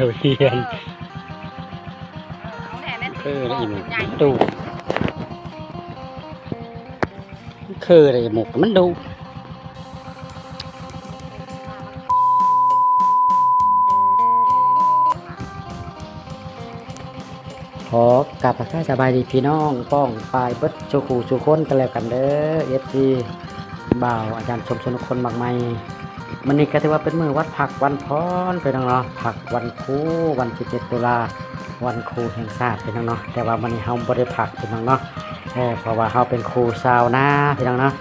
ໂຮງຮຽນ. ເອີ ເອີ ເອີ ເອີ ເອີ ອີ່ໝູກມັນດຸ ຄືໄດ້ໝູກມັນດຸ. ຂໍກາບທັກທາຍສະບາຍດີພີ່ນ້ອງປ້ອງປາຍເບິດສູ່ຄູ່ສູ່ຄົນກັນແລ້ວກັນເດີ ເອັຟຊີ ບ່າວອາຈານຊົມຊົນຄົນມັກໃໝ່. ມື້ນີ້ກໍຖືວ່າເປັນມື້ວັນພັກວັນຜ່ອນພີ່ນ້ອງເນາະ, ພັກວັນຄູ ວັນທີເຈັດຕຸລາ ວັນຄູແຫ່ງຊາດພີ່ນ້ອງເນາະ. ແຕ່ວ່າມື້ນີ້ເຮົາບໍ່ໄດ້ພັກພີ່ນ້ອງເນາະ ເພາະວ່າເຮົາເປັນຄູ່ຊາວນາພີ່ນ້ອງເນາະ.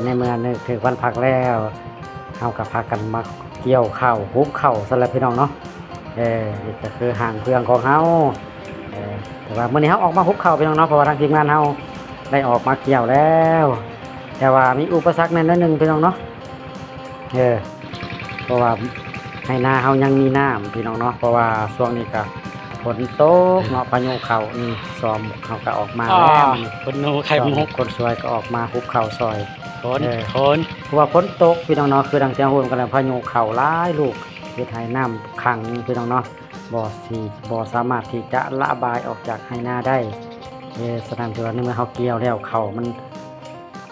ໃນເມື່ອນຶກເຖິງວັນພັກແລ້ວ ເຮົາກໍພາກັນມາກ່ຽວເຂົ້າ ຫຸບເຂົ້າຊັ້ນແຫຼະພີ່ນ້ອງເນາະ. ເອີ ນີ້ກໍຄືຫ້າງເຟືອງຂອງເຮົາ. ເອີ ແຕ່ວ່າມື້ນີ້ເຮົາອອກມາຫຸບເຂົ້າພີ່ນ້ອງເນາະ ເພາະວ່າທາງທີມງານເຮົາໄດ້ອອກມາກ່ຽວແລ້ວ. ແຕ່ວ່າມີອຸປະສັກແດ່ໜ້ອຍໜຶ່ງພີ່ນ້ອງເນາະ. ເອີ ເພາະວ່າໄຮ່ນາເຮົາຍັງມີນ້ຳພີ່ນ້ອງເນາະ ເພາະວ່າຊ່ວງນີ້ກໍຝົນຕົກເນາະ ພາຍຸເຂົ້າ. ນີ້ ສອງ ເຮົາກໍອອກມາແລ້ວ ອໍ ມື້ນີ້ ຄົນໜູໄຂ່ມຸກ ຄົນສວຍກໍອອກມາຫຸບເຂົ້າຊ່ອຍ. ຝົນ ເອີ ຝົນ ເພາະວ່າຝົນຕົກພີ່ນ້ອງເນາະ ຄືດັ່ງທີ່ເຮົາຮູ້ກັນແລ້ວ ພາຍຸເຂົ້າຫຼາຍລູກ ເຮັດໃຫ້ນ້ຳຂັງພີ່ນ້ອງເນາະ ບໍ່ຊິ ບໍ່ສາມາດທີ່ຈະລະບາຍອອກຈາກໄຮ່ນາໄດ້. ເອີ ສະນັ້ນຖືວ່າໃນເມື່ອເຮົາກ່ຽວແລ້ວ ເຂົ້າມັນ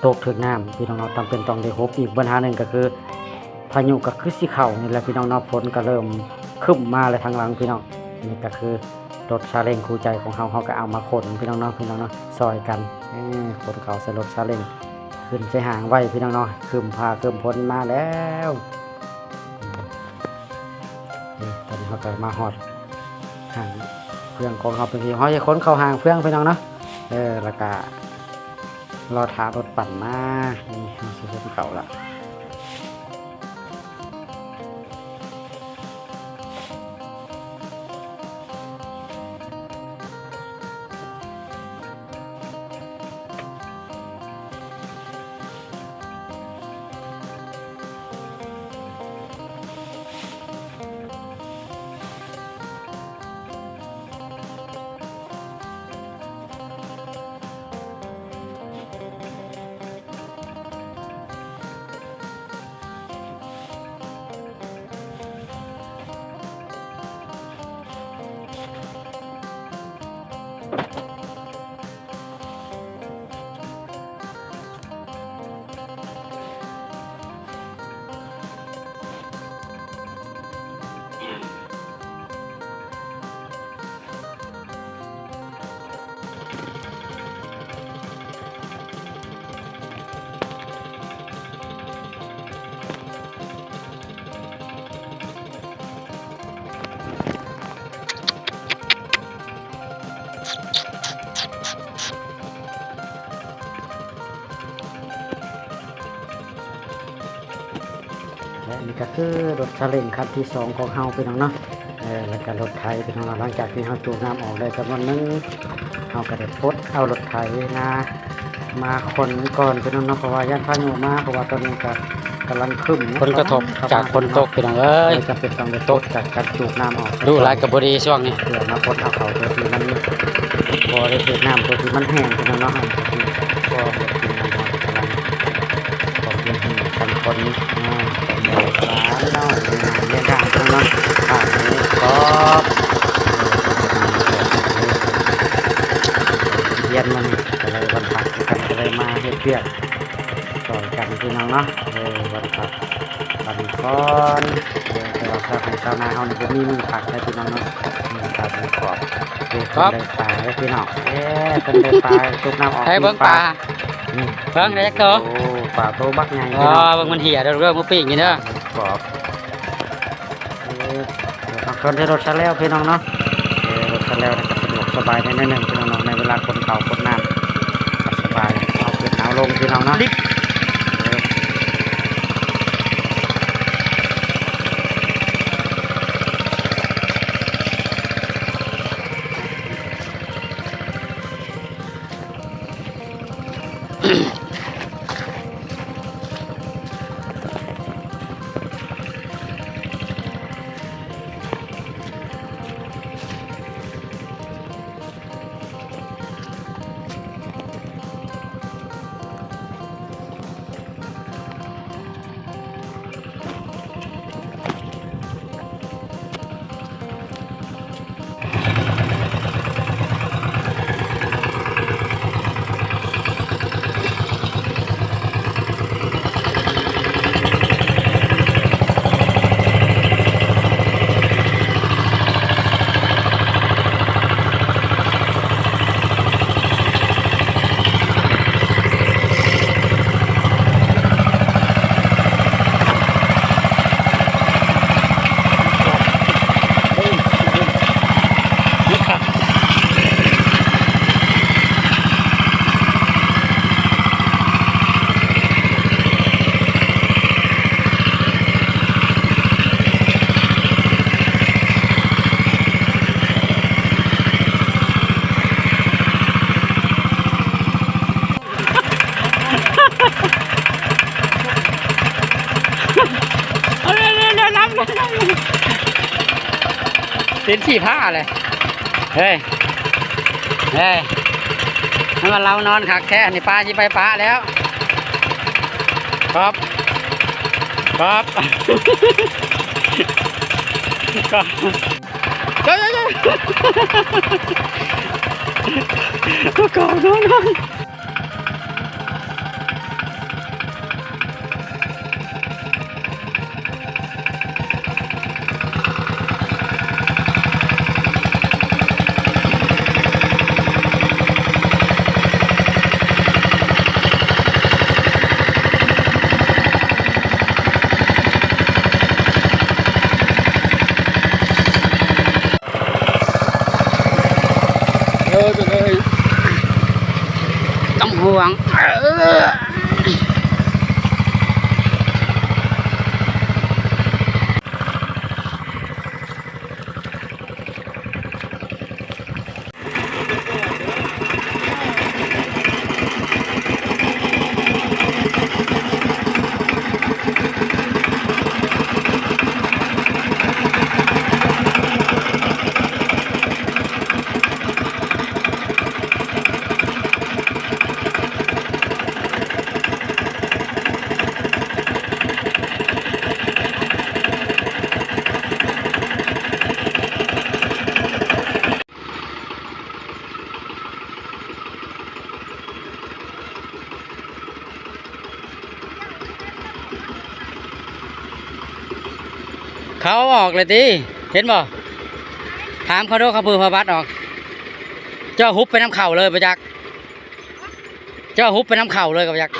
ຕົກຖືກນ້ຳພີ່ນ້ອງເນາະ ຈຳເປັນຕ້ອງໄດ້ຫຸບ. ອີກບັນຫາໜຶ່ງກໍຄື ພາຍຸກໍຄືຊິເຂົ້ານີ້ແຫຼະພີ່ນ້ອງເນາະ ຝົນກໍເລີ່ມຄຶ້ມມາແລ້ວທາງຫຼັງພີ່ນ້ອງ. ນີ້ກໍຄືລົດຊາເລັງຄູ່ໃຈຂອງເຮົາ ເຮົາກໍເອົາມາຂົນພີ່ນ້ອງເນາະ ພີ່ນ້ອງເນາະ ຊ່ອຍກັນ ເອີ ຂົນເຂົ້າໃສ່ລົດຊາເລັງ ຂຶ້ນໃສ່ຫ້າງໄວ້ພີ່ນ້ອງເນາະ ຄຶ້ມຟ້າຄຶ້ມຝົນມາແລ້ວ. ນີ້ ຕອນນີ້ເຮົາກໍມາຮອດຫ້າງເຟືອງຂອງເຮົາເປັນທີ່ຮຽບຮ້ອຍ ເຮົາຈະຂົນເຂົ້າຫ້າງເຟືອງພີ່ນ້ອງເນາະ. ເອີ ແລ້ວກໍລໍຖ້າລົດປັ່ນມາ. ນີ້ເຮົາຊິຂົນເຂົ້າລະ. ແລະນີ້ກໍຄືລົດຊາເລັງຄັນທີສອງຂອງເຮົາພີ່ນ້ອງເນາະ. ເອີ ແລ້ວກໍລົດໄຖພີ່ນ້ອງເນາະ ຫຼັງຈາກທີ່ເຮົາຈູບນ້ຳອອກໄດ້ຈຳນວນໜຶ່ງ ເຮົາກໍໄດ້ປົດເອົາລົດໄຖນາມາຂົນກ່ອນພີ່ນ້ອງເນາະ ເພາະວ່າຢ້ານພາຍຸມາ ເພາະວ່າຕອນນີ້ກໍກຳລັງຄຶ້ມເນາະ ຜົນກະທົບຈາກຝົນຕົກພີ່ນ້ອງເອີຍ ເອີ ຈຳເປັນຕ້ອງໄດ້ປົດຈາກການຈູບນ້ຳອອກ ດຸຫຼາຍກໍບໍ່ດີຊ່ວງນີ້ ເພື່ອມາປົດເອົາເຂົ້າຕົວທີ່ມັນບໍ່ໄດ້ຖືກນ້ຳ ຕົວທີ່ມັນແຫ້ງພີ່ນ້ອງເນາະ ເຮົາກໍຊິພໍບໍ່ກິນນ້ຳເນາະ ກຳລັງ ຂອງເປັນທີ່ສຳຄັນເນາະ ເປັນເລື່ອງຂອງເຮົາເນາະ ເລື່ອງການເນາະ ຂາຍໝູກອບ ຮຽນມັນກໍເລີຍວັນພັກຄືກັນ ກໍເລີຍມາເຮັດວຽກຊ່ອຍກັນພີ່ນ້ອງເນາະ ເອີ ວັນພັກພັກຜ່ອນ ເອີ ແຕ່ວ່າຊາວໄຮ່ຊາວນາເຮົານີ້ບໍ່ມີມື້ພັກເດ້ພີ່ນ້ອງເນາະ ມີແຕ່ໝູກອບ ເອີ ເພິ່ນໄດ້ປາເດ້ພີ່ນ້ອງ ເອີ ເພິ່ນໄດ້ປາ ສູບນ້ຳອອກ ໃຫ້ເບິ່ງປາ ປາ ນີ້ ເບິ່ງໄດ້ຈັກໂຕ ໂອ້ ປາໂຕບັກໃຫຍ່ ອໍ ພີ່ນ້ອງ ເບິ່ງມັນເຫ່ຍເດີ ເດີ ໝູປີ້ງນີ້ເດີ ກອບ ເອີ ເດີ ເຮົາເຂົ້າໃນລົດຊະແລ້ວພີ່ນ້ອງເນາະ ເອີ ລົດຊະແລ້ວນີ້ກໍສະດວກສະບາຍແດ່ໜ້ອຍໜຶ່ງພີ່ນ້ອງເນາະ ໃນເວລາຂົນເຂົ້າຂົນນ້ຳ ສະບາຍ ເອົາຂຶ້ນເອົາລົງພີ່ນ້ອງເນາະ ລິບ ເອີ. ຕີນຂີ້ພ້າເລີຍ. ເຮີ້ຍ ເຮີ້ຍ ມັນວ່າລາວນອນຄັກແທ້ ນີ້ປາຊິໄປປະແລ້ວ. ກອບ ກອບ ກອບ ເຈົ້າ ເຈົ້າ ເຈົ້າ ກອບ ນອນ ນອນ. ເອີ ຕົວເອີຍ ຕ້ອງຫ່ວງ ເອີ. ເຂົາເອົາອອກແລ້ວຕິ ເຫັນບໍ່? ຖາມເຂົາດູ ເຂົາເປີດຜ້າບັດອອກ. ເຈົ້າຫຸບໄປນຳເຂົາເລີຍບໍ່ຈັກ ເຈົ້າຫຸບໄປນຳເຂົາເລີຍກໍບໍ່ຈັກ.